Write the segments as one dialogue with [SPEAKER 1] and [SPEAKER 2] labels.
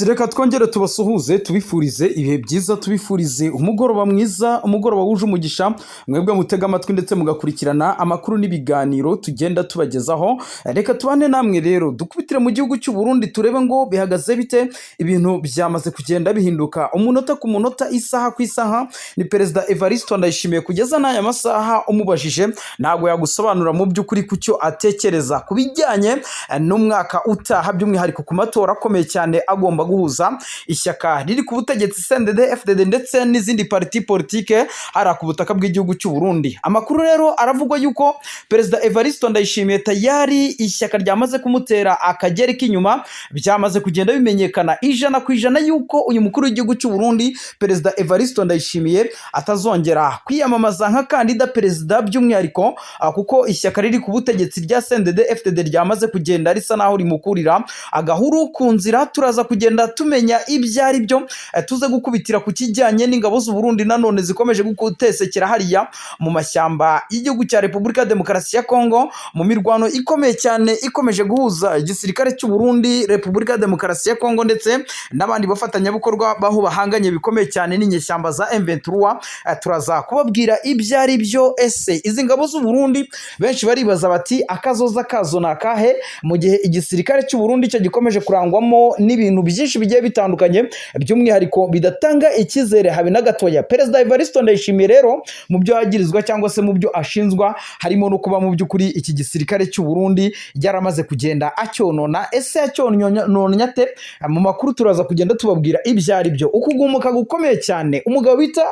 [SPEAKER 1] Reka twongere tubasuhuze, tubifurize ibihe byiza, tubifurize umugoroba mwiza, umugoroba wuje umugisha. Mwebwe mutega amatwi ndetse mugakurikirana amakuru n'ibiganiro tugenda tubagezaho, reka tubane namwe rero dukubitire mu gihugu cy'u Burundi, turebe ngo bihagaze bite. Ibintu byamaze kugenda bihinduka umunota ku munota, isaha ku isaha. Ni Perezida Evariste Ndayishimiye. Kugeza n'aya masaha umubajije ntabwo yagusobanura mu by'ukuri ku cyo atekereza ku bijyanye n'umwaka utaha, by'umwihariko ku matora akomeye cyane agomba guhuza ishyaka riri ku butegetsi CNDD FDD ndetse n'izindi parti politique hariya ku butaka bw'igihugu cy'u Burundi. Amakuru rero aravugwa yuko Perezida Evariste Ndayishimiye tayari ishyaka ryamaze kumutera akageri k'inyuma. Byamaze kugenda bimenyekana 100% yuko uyu mukuru w'igihugu cy'u Burundi, Perezida Evariste Ndayishimiye, atazongera kwiyamamaza nka kandida perezida, by'umwihariko kuko ishyaka riri ku butegetsi rya CNDD FDD ryamaze kugenda risa naho rimukurira agahuru ku nzira. Turaza kugenda tumenya ibyo ari byo. Tuze gukubitira ku kijyanye n'ingabo z'u Burundi nanone zikomeje gutesekera hariya mu mashyamba y'igihugu cya Repubulika ya Demokarasi ya Kongo, mu mirwano ikomeye cyane ikomeje guhuza igisirikare cy'u Burundi, Repubulika ya Demokarasi ya Kongo ndetse n'abandi bafatanyabikorwa, baho bahanganye bikomeye cyane n'inyeshyamba za M23. Turaza kubabwira ibyo ari byo. Ese izi ngabo z'u Burundi, benshi baribaza bati akazoza kazo ni akahe, mu gihe igisirikare cy'u Burundi cyo gikomeje kurangwamo n'ibintu byinshi bigiye bitandukanye, by'umwihariko bidatanga icyizere habe na gatoya? Perezida Evariste Ndayishimiye rero, mu byo yagirizwa cyangwa se mu byo ashinzwa, harimo no kuba mu by'ukuri iki gisirikare cy'u Burundi yaramaze kugenda acyonona. Ese yacyononye ate? Mu makuru turaza kugenda tubabwira ibyo ari byo. Ukugumuka gukomeye cyane, umugabo bita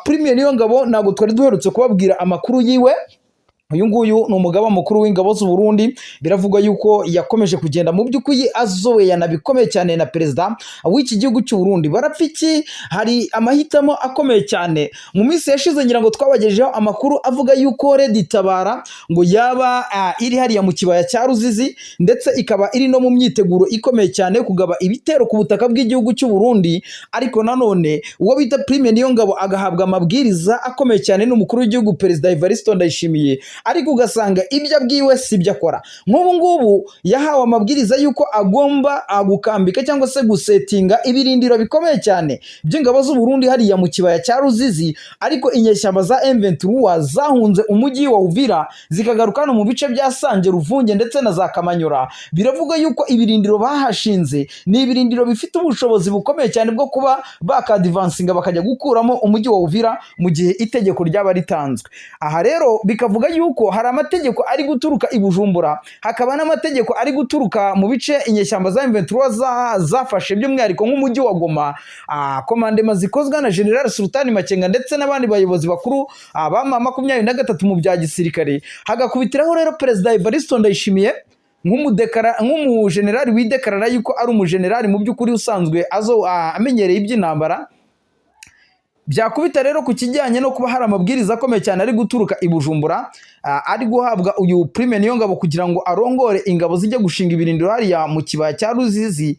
[SPEAKER 1] Prime Niyongabo, ntabwo twari duherutse kubabwira amakuru yiwe. Uyu nguyu ni umugaba mukuru w'ingabo z'u Burundi. Biravugwa yuko yakomeje kugenda mu by'ukuri azoyana bikomeye cyane na perezida w'iki gihugu cy'u Burundi. Barapfa iki? Hari amahitamo akomeye cyane. Mu minsi yashize ngira ngo twabagejejeho amakuru avuga yuko Red Tabara ngo yaba iri hariya mu kibaya cya Ruzizi, ndetse ikaba iri no mu myiteguro ikomeye cyane yo kugaba ibitero ku butaka bw'igihugu cy'u Burundi. Ariko nanone uwo bita Prime Niyongabo agahabwa amabwiriza akomeye cyane n'umukuru w'igihugu, Perezida Evariste Ndayishimiye, ariko ugasanga ibyo abwiwe si byo akora. Nk'ubu ngubu yahawe amabwiriza y'uko agomba gukambika cyangwa se gusetinga ibirindiro bikomeye cyane by'ingabo z'u Burundi hariya mu kibaya cya Ruzizi, ariko inyeshyamba za M23 zahunze umujyi wa Uvira zikagaruka hano mu bice bya Sange, Ruvunge ndetse na za Kamanyora. Biravuga yuko ibirindiro bahashinze ni ibirindiro bifite ubushobozi bukomeye cyane bwo kuba bakadivansinga bakajya gukuramo umujyi wa Uvira mu gihe itegeko ryaba ritanzwe. Aha rero bikavuga yuko hari amategeko ari guturuka i Bujumbura, hakaba n'amategeko ari guturuka mu bice inyeshyamba za M23 zafashe, by'umwihariko nk'umujyi wa Goma, commandement zikozwe na General Sultani Makenga ndetse n'abandi bayobozi bakuru ba M23 mu bya gisirikare. Hagakubitiraho rero Perezida Evariste Ndayishimiye nk'umujenerali widekarara yuko ari umujenerali mu by'ukuri usanzwe amenyereye iby'intambara. Byakubita rero ku kijyanye no kuba hari amabwiriza akomeye cyane ari guturuka i Bujumbura, ari guhabwa uyu Prime Niyongabo kugira ngo arongore ingabo zijya gushinga ibirindiro hariya mu kibaya cya Ruzizi,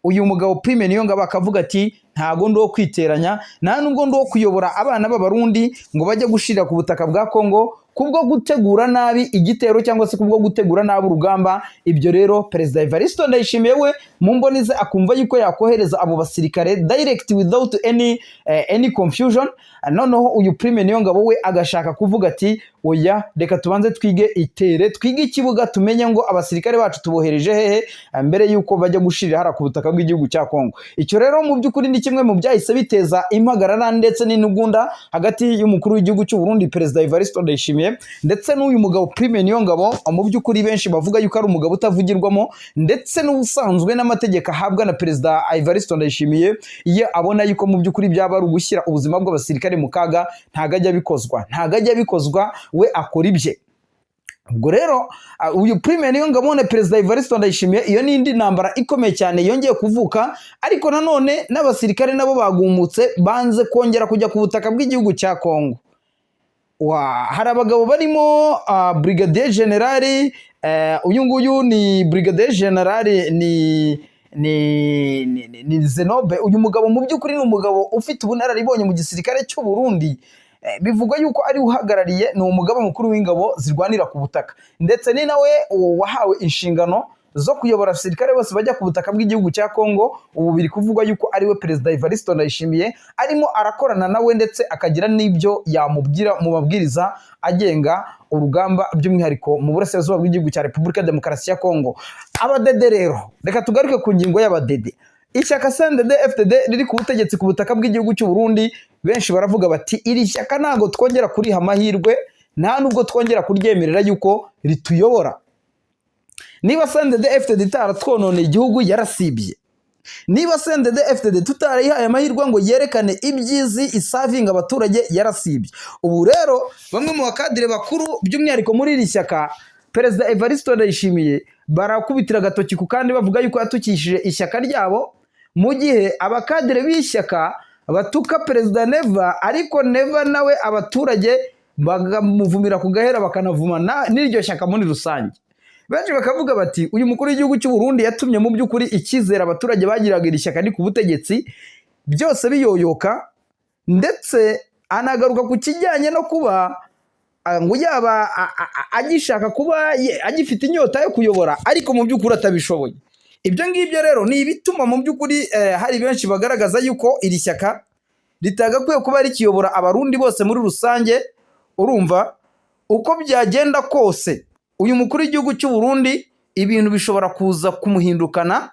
[SPEAKER 1] uyu mugabo Prime Niyongabo akavuga ati ntago ndi uwo kwiteranya, nta nubwo ndi uwo kuyobora abana b'Abarundi ngo bajye gushirira ku butaka bwa Kongo kubwo gutegura nabi igitero cyangwa se kubwo gutegura nabi urugamba. Ibyo rero Perezida Evariste Ndayishimiye we mu mboni ze akumva yuko yakohereza abo basirikare direct without any confusion. Noneho uyu Prime Niyongabo we agashaka kuvuga ati oya, reka tubanze twige itere, twige ikibuga, tumenye ngo abasirikare bacu tubohereje hehe mbere yuko bajya gushirira hariya ku butaka bw'igihugu cya Kongo. Icyo rero mu by'ukuri ni kimwe mu byahise biteza impagarara ndetse n'intugunda hagati y'umukuru w'igihugu cy'u Burundi, Perezida Evariste Ndayishimiye, ndetse n'uyu mugabo Prime Niyongabo, mu by'ukuri benshi bavuga yuko ari umugabo utavugirwamo, ndetse n'ubusanzwe n'amategeko ahabwa na Perezida Evariste Ndayishimiye, iyo abona yuko mu by'ukuri byaba ari ugushyira ubuzima bw'abasirikare mu kaga, ntago ajya abikozwa, ntago ajya abikozwa, we akora ibye. Ubwo rero uyu Prime Niyongabo na Perezida Evariste Ndayishimiye, iyo ni indi ntambara ikomeye cyane yongeye kuvuka. Ariko nanone n'abasirikare nabo bagumutse, banze kongera kujya ku butaka bw'igihugu cya Kongo. Hari abagabo barimo Brigadier General, uyu nguyu ni Brigadier General ni Zenobe. Uyu mugabo mu by'ukuri ni umugabo ufite ubunararibonye mu gisirikare cy'u Burundi. Bivugwa yuko ari uhagarariye, ni umugaba mukuru w'ingabo zirwanira ku butaka, ndetse ni nawe wahawe inshingano zo kuyobora abasirikare bose bajya ku butaka bw'igihugu cya Kongo. Ubu biri kuvugwa yuko ariwe Perezida Evariste Ndayishimiye arimo arakorana nawe, ndetse akagira n'ibyo yamubwira mu mabwiriza agenga urugamba, by'umwihariko mu burasirazuba bw'igihugu cya Repubulika ya Demokarasi ya Kongo. Abadede rero, reka tugaruke ku ngingo y'abadede. Ishyaka CNDD FDD riri ku butegetsi ku butaka bw'igihugu cy'u Burundi, benshi baravuga bati: "Iri shyaka ntabwo twongera kuriha amahirwe, nta nubwo twongera kuryemerera yuko rituyobora. Niba CNDD FDD itaratwononeye igihugu, yarasibye. Niba CNDD FDD tutarayihaye amahirwe ngo yerekane ibyizi isavinga abaturage, yarasibye." Ubu rero bamwe mu bakadire bakuru, by'umwihariko muri iri shyaka, Perezida Evariste Ndayishimiye barakubitira agatoki ku kandi, bavuga yuko yatukishije ishyaka ryabo, mu gihe abakadire b'ishyaka batuka Perezida Neva, ariko Neva nawe abaturage bakamuvumira ku gahera, bakanavuma n'iryo shyaka muri rusange. Benshi bakavuga bati: "Uyu mukuru w'igihugu cy'u Burundi yatumye mu by'ukuri icyizere abaturage bagiraga iri shyaka ni ku butegetsi byose biyoyoka." Ndetse anagaruka ku kijyanye no kuba ngo yaba agishaka kuba agifite inyota yo kuyobora, ariko mu by'ukuri atabishoboye. Ibyo ngibyo rero ni ibituma mu by'ukuri hari benshi bagaragaza yuko iri shyaka ritagakwiye kuba rikiyobora Abarundi bose muri rusange. Urumva, uko byagenda kose, uyu mukuru w'igihugu cy'u Burundi ibintu bishobora kuza kumuhindukana,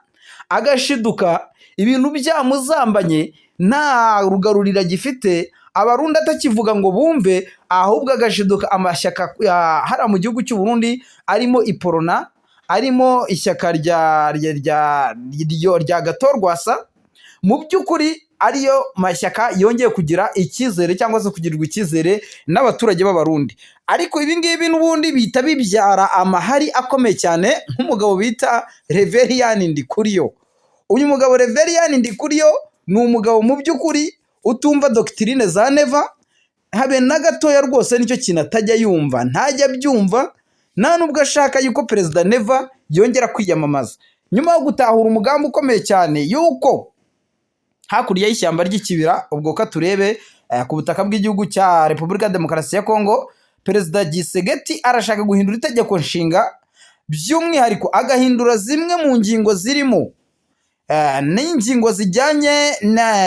[SPEAKER 1] agashiduka ibintu byamuzambanye, nta rugarurira gifite, Abarundi atakivuga ngo bumve, ahubwo agashiduka amashyaka hariya mu gihugu cy'u Burundi arimo Iprona, arimo ishyaka rya Gatorwasa, mu by'ukuri ariyo mashyaka yongeye kugira icyizere cyangwa se kugirirwa icyizere n'abaturage b'Abarundi. Ariko ibi ngibi n'ubundi bihita bibyara amahari akomeye cyane, nk'umugabo bita Reveriyani Ndikuriyo. Uyu mugabo Reveriyani Ndikuriyo ni umugabo mu by'ukuri utumva doctrine za Neva habe na gatoya rwose. Nicyo kintu atajya yumva, ntajya abyumva, nta nubwo ashaka yuko Perezida Neva yongera kwiyamamaza, nyuma yo gutahura umugambi ukomeye cyane yuko hakurya y'ishyamba ry'ikibira, ubwo ka turebe ku butaka bw'igihugu cya Repubulika ya Demokarasi ya Kongo, Perezida Tshisekedi arashaka guhindura itegeko nshinga, by'umwihariko agahindura zimwe mu ngingo zirimo n'ingingo zijyanye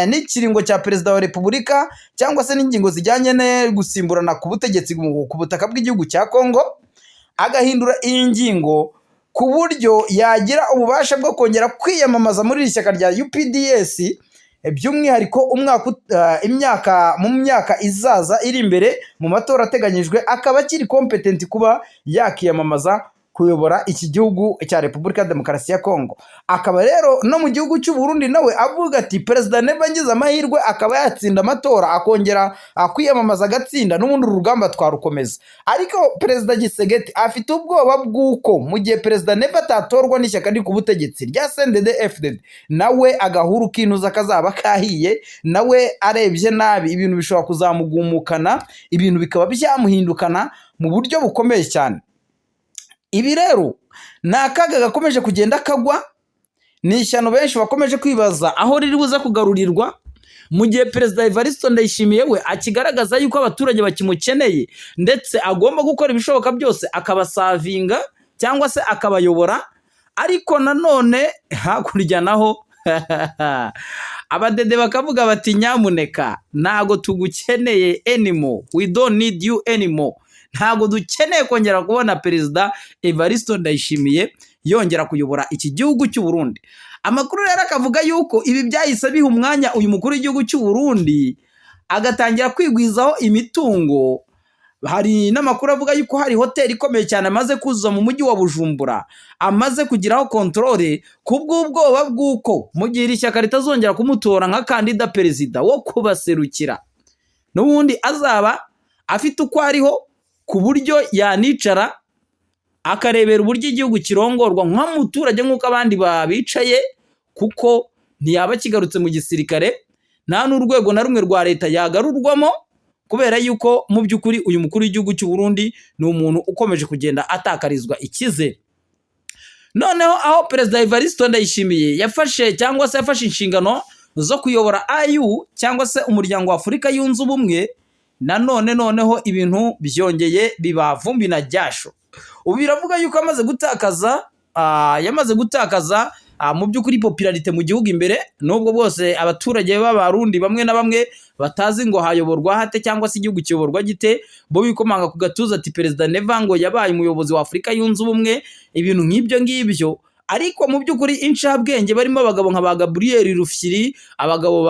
[SPEAKER 1] n'ikiringo cya perezida wa repubulika, cyangwa se n'ingingo zijyanye no gusimburana ku butegetsi ku butaka bw'igihugu cya Kongo, agahindura iyi ngingo ku buryo yagira ububasha bwo kongera kwiyamamaza muri iri shyaka rya UPDS, by'umwihariko umwaka imyaka mu myaka izaza iri imbere, mu matora ateganyijwe, akaba akiri competent kuba yakiyamamaza kuyobora iki gihugu cya Repubulika ya Demokarasi ya Kongo. Akaba rero no mu gihugu cy'u Burundi nawe avuga ati: "Perezida Neva ngize amahirwe akaba yatsinda amatora, akongera kwiyamamaza agatsinda, n'ubundi uru rugamba twarukomeza." Ariko Perezida Tshisekedi afite ubwoba bw'uko mu gihe Perezida Neva atatorwa n'ishyaka riri ku butegetsi rya CNDD FDD, nawe agahuru k'intuza kazaba kahiye. Nawe arebye nabi ibintu bishobora kuzamugumukana, ibintu bikaba byamuhindukana mu buryo bukomeye cyane. Ibi rero ni akaga gakomeje kugenda kagwa, ni ishyano benshi bakomeje kwibaza aho riri buze kugarurirwa, mu gihe Perezida Evariste Ndayishimiye we akigaragaza yuko abaturage bakimukeneye, ndetse agomba gukora ibishoboka byose akabasavinga cyangwa se akabayobora. Ariko nanone hakurya naho abadede bakavuga bati: "Nyamuneka, ntago tugukeneye anymore, we don't need you anymore." Ntabwo dukeneye kongera kubona Perezida Evariste Ndayishimiye yongera kuyobora iki gihugu cy'u Burundi. Amakuru rero akavuga yuko ibi byahise biha umwanya uyu mukuru w'igihugu cy'u Burundi, agatangira kwigwizaho imitungo. Hari n'amakuru avuga yuko hari hoteli ikomeye cyane amaze kuzuza mu mujyi wa Bujumbura, amaze kugiraho contrôle, ku bw'ubwoba bw'uko mu gihe iri shyaka ritazongera kumutora nka kandida perezida wo kubaserukira, n'ubundi azaba afite uko ariho, ku buryo yanicara akarebera uburyo igihugu kirongorwa nk'umuturage nk'uko abandi babicaye, kuko ntiyaba akigarutse mu gisirikare, nta n'urwego na rumwe rwa leta yagarurwamo, kubera yuko mu by'ukuri uyu mukuru w'igihugu cy'u Burundi ni umuntu ukomeje kugenda atakarizwa icyizere. Noneho aho Perezida Evariste Ndayishimiye yafashe cyangwa se yafashe inshingano zo kuyobora AU, cyangwa se Umuryango wa Afurika Yunze Ubumwe, nanone noneho ibintu byongeye biba vumbi na jasho. Ubu biravuga yuko amaze gutakaza yamaze gutakaza mu by'ukuri popularité mu gihugu imbere, nubwo bwose abaturage b'Abarundi bamwe na bamwe batazi ngo hayoborwa hate cyangwa se igihugu kiyoborwa gite. Bo bikomanga ku gatuza ati Perezida Neva ngo yabaye umuyobozi wa Afurika Yunze Ubumwe, ibintu nk'ibyo ngibyo. Ariko mu by'ukuri incabwenge barimo abagabo nka ba Gabriel Rufyiri, abagabo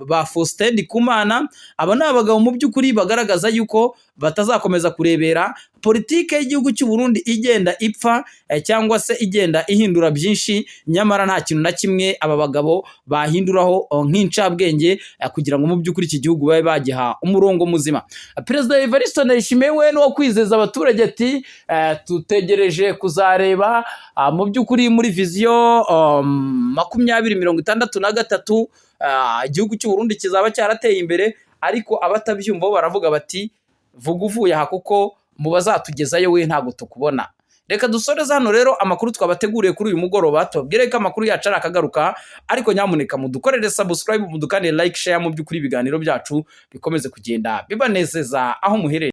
[SPEAKER 1] ba Faustin Ndikumana, aba ni abagabo mu by'ukuri bagaragaza yuko batazakomeza kurebera politike y'igihugu cy'u Burundi igenda ipfa cyangwa se igenda ihindura byinshi, nyamara nta kintu na kimwe aba bagabo bahinduraho nk'incabwenge kugira ngo mu by'ukuri iki gihugu babe bagiha umurongo muzima. Perezida Evariste Ndayishimiye we ni uwo kwizeza abaturage ati tutegereje kuzareba mu by'ukuri muri vision 2063 igihugu cy'u Burundi kizaba cyarateye imbere. Ariko abatabyumva bo baravuga bati vuga uvuye aha, kuko mu bazatugezayo we ntabwo tukubona. Reka dusoreze hano rero amakuru twabateguriye kuri uyu mugoroba, tubabwire ko amakuru yacu ari akagaruka. Ariko nyamuneka mudukorere subscribe, mudukanire like, share, mu by'ukuri ibiganiro byacu bikomeze kugenda bibanezeza aho muherereye.